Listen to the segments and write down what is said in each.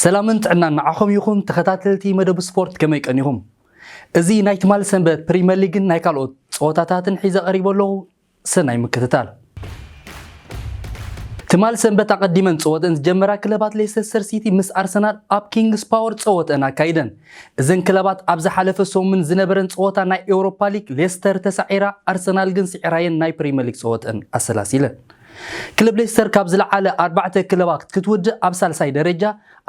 ሰላምን ጥዕናን ንዓኹም ይኹን፣ ተኸታተልቲ መደብ ስፖርት፣ ከመይ ቀኒኹም? እዚ ናይ ትማል ሰንበት ፕሪመር ሊግን ናይ ካልኦት ጸወታታትን ሒዘ ቀሪበ ኣለኹ። ሰናይ ምክትታል። ትማል ሰንበት ኣቐዲመን ጸወተን ዝጀመራ ክለባት ሌስተር ሲቲ ምስ ኣርሰናል ኣብ ኪንግስ ፓወር ጸወተን ኣካይደን። እዘን ክለባት ኣብ ዝሓለፈ ሰሙን ዝነበረን ጸወታ ናይ ኤውሮፓ ሊግ፣ ሌስተር ተሳዒራ፣ ኣርሰናል ግን ስዒራየን ናይ ፕሪመር ሊግ ጸወተን ኣሰላሲለን። ክለብ ሌስተር ካብ ዝለዓለ ኣርባዕተ ክለባት ክትውድእ ኣብ ሳልሳይ ደረጃ፣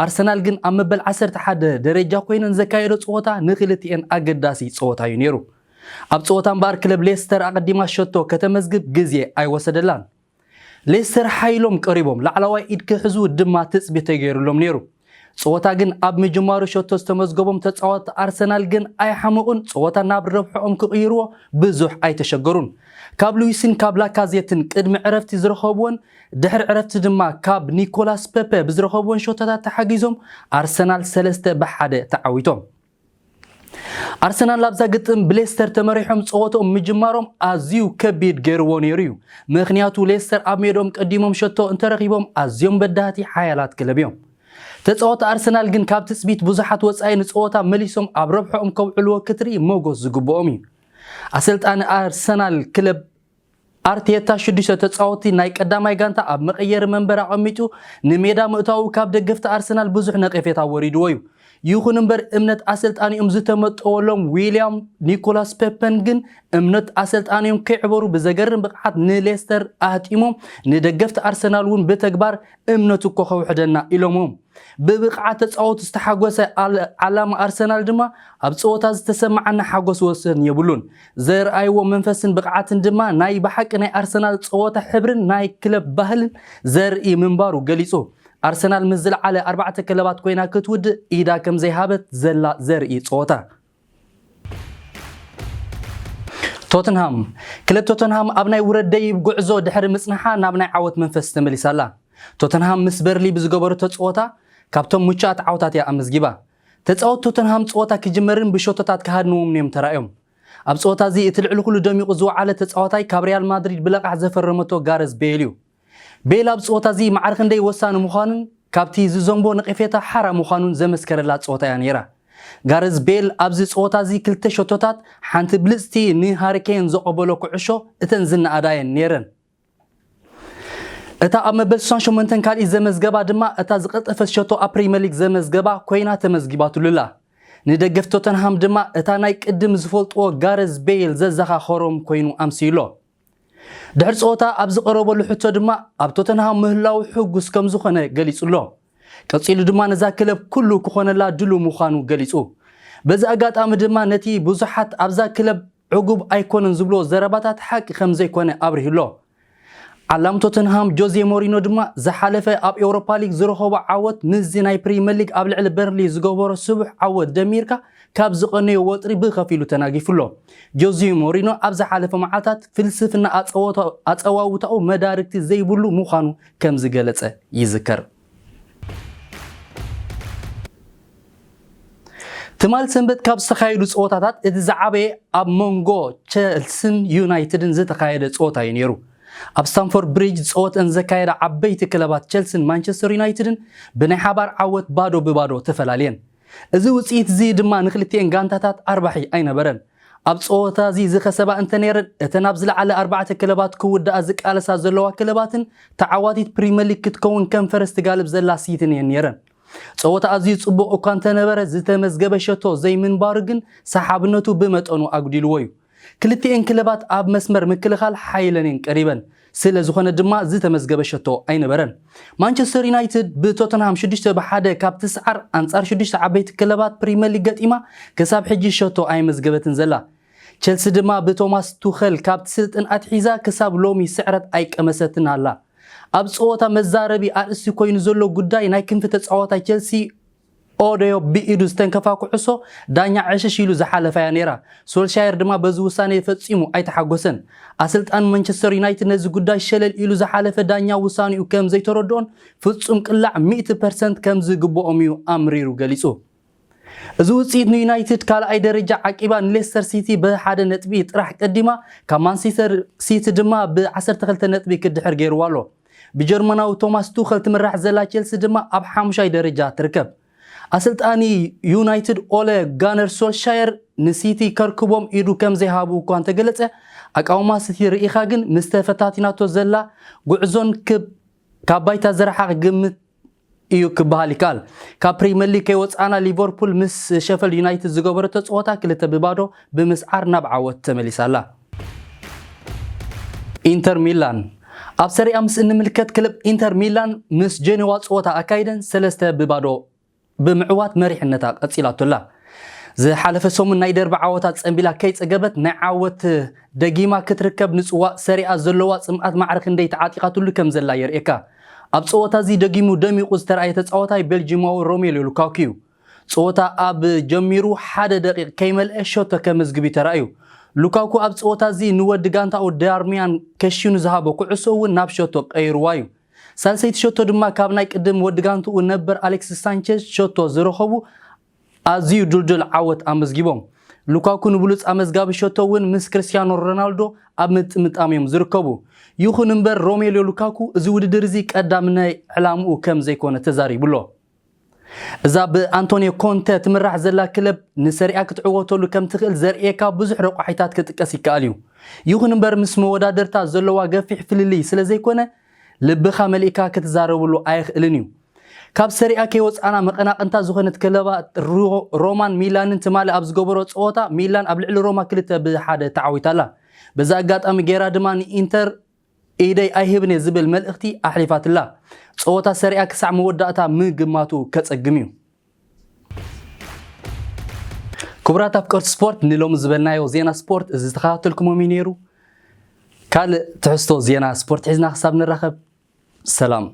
ኣርሰናል ግን ኣብ መበል ዓሰርተ ሓደ ደረጃ ኮይነን ዘካየዶ ጸወታ ንክልቲኤን ኣገዳሲ ጸወታ እዩ ነይሩ። ኣብ ጸወታ እምበኣር ክለብ ሌስተር ኣቐዲማ ሸቶ ከተመዝግብ ግዜ ኣይወሰደላን። ሌስተር ሓይሎም ቀሪቦም ላዕለዋይ ኢድ ክሕዙ ድማ ትጽቢት ተገይሩሎም ነይሩ። ጸወታ ግን ኣብ ምጅማሩ ሸቶ ዝተመዝገቦም ተጻወትቲ ኣርሰናል ግን ኣይሓመቑን። ጸወታ ናብ ረብሕኦም ክቕይርዎ ብዙሕ ኣይተሸገሩን። ካብ ሉዊስን ካብ ላካዜትን ቅድሚ ዕረፍቲ ዝረኸብዎን ድሕሪ ዕረፍቲ ድማ ካብ ኒኮላስ ፔፔ ብዝረኸብዎን ሸቶታት ተሓጊዞም ኣርሰናል ሰለስተ ብሓደ ተዓዊቶም። ኣርሰናል ኣብዛ ግጥም ብሌስተር ተመሪሖም ጸወትኦም ምጅማሮም ኣዝዩ ከቢድ ገይርዎ ነይሩ እዩ። ምኽንያቱ ሌስተር ኣብ ሜድኦም ቀዲሞም ሸቶ እንተረኺቦም ኣዝዮም በዳህቲ ሓያላት ክለብ እዮም። ተጻወቲ ኣርሰናል ግን ካብ ትጽቢት ብዙሓት ወጻኢ ንጸወታ መሊሶም ኣብ ረብሕኦም ከውዕልዎ ክትርኢ ሞጎስ ዝግብኦም እዩ። ኣሰልጣኒ ኣርሰናል ክለብ ኣርቴታ ሽዱሽተ ተጻወቲ ናይ ቀዳማይ ጋንታ ኣብ መቐየሪ መንበር ኣቐሚጡ ንሜዳ ምእታዉ ካብ ደገፍቲ ኣርሰናል ብዙሕ ነቐፌታ ወሪድዎ እዩ። ይኹን እምበር እምነት ኣሰልጣኒኦም ዝተመጠወሎም ዊልያም ኒኮላስ ፔፐን ግን እምነት ኣሰልጣኒኦም ከይዕበሩ ብዘገርም ብቕዓት ንሌስተር ኣህጢሞም ንደገፍቲ ኣርሰናል እውን ብተግባር እምነት እኮ ከውሕደና ኢሎሞም። ብብቕዓት ተጻወቱ ዝተሓጎሰ ኣል-፣ ዓላማ ኣርሰናል ድማ ኣብ ጸወታ ዝተሰማዓና ሓጎስ ወሰን የብሉን። ዘርኣይዎ መንፈስን ብቕዓትን ድማ ናይ ብሓቂ ናይ ኣርሰናል ጸወታ ሕብርን ናይ ክለብ ባህልን ዘርኢ ምንባሩ ገሊጹ። ኣርሰናል ምስ ዝለዓለ ኣርባዕተ ክለባት ኮይና ክትውድእ ኢዳ ከም ዘይሃበት ዘላ ዘርኢ ጸወታ። ቶተንሃም። ክለብ ቶተንሃም ኣብ ናይ ውረድ ደይብ ጉዕዞ ድሕሪ ምጽንሓ ናብ ናይ ዓወት መንፈስ ተመሊሳ ኣላ። ቶተንሃም ምስ በርሊ ብዝገበረቶ ጸወታ ካብቶም ምቹኣት ዓወታት እያ ኣመዝጊባ። ተጻወት ቶተንሃም ጸወታ ክጅመርን ብሸቶታት ክሃድንዎም እዮም ተራእዮም። ኣብ ጸወታ እዚ እቲ ልዕሊ ኩሉ ደሚቑ ዝወዓለ ተጻዋታይ ካብ ሪያል ማድሪድ ብለቓሕ ዘፈረመቶ ጋረዝ ቤል እዩ። ቤል ኣብ ጸወታ እዚ ማዕረ ክንደይ ወሳኒ ምዃኑን ካብቲ ዝዘንቦ ነቐፌታ ሓራ ምዃኑን ዘመስከረላ ጸወታ እያ ነይራ። ጋረዝ ቤል ኣብዚ ጸወታ እዚ ክልተ ሸቶታት፣ ሓንቲ ብልጽቲ ንሃሪኬን ዘቐበሎ ኩዕሾ፣ እተን ዝነኣዳ እየን ነይረን። እታ ኣብ መበል ስሳን ሸሞንተን ካልኢት ዘመዝገባ ድማ እታ ዝቐልጠፈት ሸቶ ኣብ ፕሪመር ሊግ ዘመዝገባ ኮይና ተመዝጊባትሉ ኣላ። ንደገፍቲ ቶተንሃም ድማ እታ ናይ ቅድም ዝፈልጥዎ ጋረዝ ቤል ዘዘኻኸሮም ኮይኑ ኣምስዩሎ። ድሕሪ ጸወታ ኣብ ዝቐረበሉ ሕቶ ድማ ኣብ ቶተንሃም ምህላው ሕጉስ ከም ዝኾነ ገሊጹ ኣሎ። ቀጺሉ ድማ ነዛ ክለብ ኩሉ ክኾነላ ድሉ ምዃኑ ገሊጹ። በዚ ኣጋጣሚ ድማ ነቲ ብዙሓት ኣብዛ ክለብ ዕጉብ ኣይኮነን ዝብሎ ዘረባታት ሓቂ ከም ዘይኮነ ኣብሪሁ ኣሎ። ዓላም ቶተንሃም ጆዜ ሞሪኖ ድማ ዝሓለፈ ኣብ ኤውሮፓ ሊግ ዝረኸቦ ዓወት ምስዚ ናይ ፕሪመር ሊግ ኣብ ልዕሊ በርንሊ ዝገበሮ ስቡሕ ዓወት ደሚርካ ካብ ዝቐነዮ ወጥሪ ብኸፊሉ ተናጊፉ ኣሎ። ጆዜ ሞሪኖ ኣብ ዝሓለፈ መዓልታት ፍልስፍና ኣጸወታ-፣ ኣጸዋውታኡ መዳርግቲ ዘይብሉ ምዃኑ ከም ዝገለጸ ይዝከር። ትማል ሰንበት ካብ ዝተኻየዱ ጸወታታት እቲ ዝዓበየ ኣብ መንጎ ቸልስን ዩናይትድን ዝተኻየደ ጸወታ እዩ ነይሩ። ኣብ ስታንፎርድ ብሪጅ ጸወተን ዘካየዳ ዓበይቲ ክለባት ቸልስን ማንቸስተር ዩናይትድን ብናይ ሓባር ዓወት ባዶ ብባዶ ተፈላልየን። እዚ ውጽኢት እዚ ድማ ንክልቲኤን ጋንታታት ኣርባሒ ኣይነበረን። ኣብ ጸወታ እዚ ዝኸሰባ እንተነይረን፣ እተን ኣብ ዝለዓለ ኣርባዕተ ክለባት ክውድኣ ዝቃለሳ ዘለዋ ክለባትን ተዓዋቲት ፕሪመር ሊግ ክትከውን ከም ፈረስ ትጋልብ ዘላ ሲቲን እየን ነይረን። ጸወታ ኣዝዩ ጽቡቕ እኳ እንተነበረ፣ ዝተመዝገበ ሸቶ ዘይምንባሩ ግን ሰሓብነቱ ብመጠኑ ኣጉዲልዎ እዩ። ክልቲኤን ክለባት ኣብ መስመር ምክልኻል ሓይለን እየን ቀሪበን። ስለ ዝኾነ ድማ ዝተመዝገበ ሸቶ ኣይነበረን። ማንቸስተር ዩናይትድ ብቶተንሃም ሽዱሽተ ብሓደ ካብ ትስዓር ኣንጻር ሽዱሽተ ዓበይቲ ክለባት ፕሪመር ሊግ ገጢማ ክሳብ ሕጂ ሸቶ ኣየመዝገበትን ዘላ። ቸልሲ ድማ ብቶማስ ቱኸል ካብ ትስልጥን ኣትሒዛ ክሳብ ሎሚ ስዕረት ኣይቀመሰትን ኣላ። ኣብ ጸወታ መዛረቢ ኣርእስቲ ኮይኑ ዘሎ ጉዳይ ናይ ክንፊ ተጻዋታይ ቸልሲ ኦደዮ ብኢዱ ዝተንከፋ ኩዕሶ ዳኛ ዕሽሽ ኢሉ ዝሓለፋ እያ ነይራ። ሶልሻየር ድማ በዚ ውሳኔ ፈጺሙ ኣይተሓጎሰን። ኣሰልጣኒ ማንቸስተር ዩናይትድ ነዚ ጉዳይ ሸለል ኢሉ ዝሓለፈ ዳኛ ውሳኔኡ ከም ዘይተረድኦን ፍጹም ቅላዕ ሚእቲ ፐርሰንት ከም ዝግብኦም እዩ ኣምሪሩ ገሊጹ። እዚ ውጽኢት ንዩናይትድ ካልኣይ ደረጃ ዓቂባ ንሌስተር ሲቲ ብሓደ ነጥቢ ጥራሕ ቀዲማ ካብ ማንቸስተር ሲቲ ድማ ብዓሰርተ ክልተ ነጥቢ ክድሕር ገይርዋ ኣሎ። ብጀርመናዊ ቶማስ ቱኸል ትምራሕ ዘላ ቸልሲ ድማ ኣብ ሓሙሻይ ደረጃ ትርከብ። ኣሰልጣኒ ዩናይትድ ኦለ ጋነር ሶልሻየር ንሲቲ ከርክቦም ኢዱ ከም ዘይሃቡ እኳ እንተገለጸ፣ ኣቃውማ ሲቲ ርኢኻ ግን ምስ ተፈታቲናቶ ዘላ ጉዕዞን ክብ ካብ ባይታ ዝረሓቕ ግምት እዩ ክበሃል ይከኣል። ካብ ፕሪመር ሊግ ከይወፃና ሊቨርፑል ምስ ሸፈልድ ዩናይትድ ዝገበረቶ ፀወታ ክልተ ብባዶ ብምስዓር ናብ ዓወት ተመሊሳላ። ኢንተር ሚላን ኣብ ሰሪኣ ምስ እንምልከት ክለብ ኢንተር ሚላን ምስ ጀኔዋ ፀወታ ኣካይደን ሰለስተ ብባዶ ብምዕዋት መሪሕነታ ቀፂላቶላ። ዝሓለፈ ሰሙን ናይ ደርቢ ዓወታት ፀንቢላ ከይፀገበት ናይ ዓወት ደጊማ ክትርከብ ንፅዋእ ሰሪኣ ዘለዋ ፅምኣት ማዕረ ክንደይ ተዓጢቓትሉ ከም ዘላ የርእየካ። ኣብ ፀወታ እዚ ደጊሙ ደሚቑ ዝተረኣየ ተፃዋታይ ቤልጂማዊ ሮሜልዮ ሉካኩ እዩ። ፀወታ ኣብ ጀሚሩ ሓደ ደቂቕ ከይመልአ ሸቶ ከመዝግብ እዩ ተራእዩ። ሉካኩ ኣብ ፀወታ እዚ ንወዲ ጋንታኡ ዳርሚያን ከሺኑ ዝሃቦ ኩዕሶ እውን ናብ ሸቶ ቀይርዋ እዩ። ሳልሰይቲ ሸቶ ድማ ካብ ናይ ቅድም ወዲ ጋንትኡ ነበር ኣሌክሲስ ሳንቸዝ ሸቶ ዝረኸቡ ኣዝዩ ድልዱል ዓወት ኣመዝጊቦም። ሉካኩ ንብሉጽ ኣመዝጋቢ ሸቶ እውን ምስ ክርስቲያኖ ሮናልዶ ኣብ ምጥምጣም እዮም ዝርከቡ። ይኹን እምበር ሮሜልዮ ሉካኩ እዚ ውድድር እዚ ቀዳምናይ ዕላምኡ ከም ዘይኮነ ተዛሪቡ ኣሎ። እዛ ብኣንቶኒዮ ኮንተ ትምራሕ ዘላ ክለብ ንሰሪኣ ክትዕወተሉ ከም ትኽእል ዘርእየካ ብዙሕ ረቋሒታት ክጥቀስ ይከኣል እዩ። ይኹን እምበር ምስ መወዳደርታ ዘለዋ ገፊሕ ፍልልይ ስለ ዘይኮነ ልብኻ መሊእካ ክትዛረብሉ ኣይኽእልን እዩ። ካብ ሰሪኣ ከይወፃና መቐናቕንታ ዝኾነት ክለባት ሮ- ሮማን ሚላንን ትማሊ ኣብ ዝገበሮ ፀወታ ሚላን ኣብ ልዕሊ ሮማ ክልተ ብሓደ ተዓዊታላ። በዚ ኣጋጣሚ ገይራ ድማ ንኢንተር ኢደይ ኣይህብን እየ ዝብል መልእኽቲ ኣሕሊፋትላ። ፀወታ ሰሪኣ ክሳዕ መወዳእታ ምግማቱ ከፀግም እዩ። ክቡራት ኣፍቀርቲ ስፖርት ንሎሚ ዝበልናዮ ዜና ስፖርት እዚ ዝተኸታተልኩሞም እዩ ነይሩ። ካልእ ትሕዝቶ ዜና ስፖርት ሒዝና ክሳብ ንራኸብ ሰላም።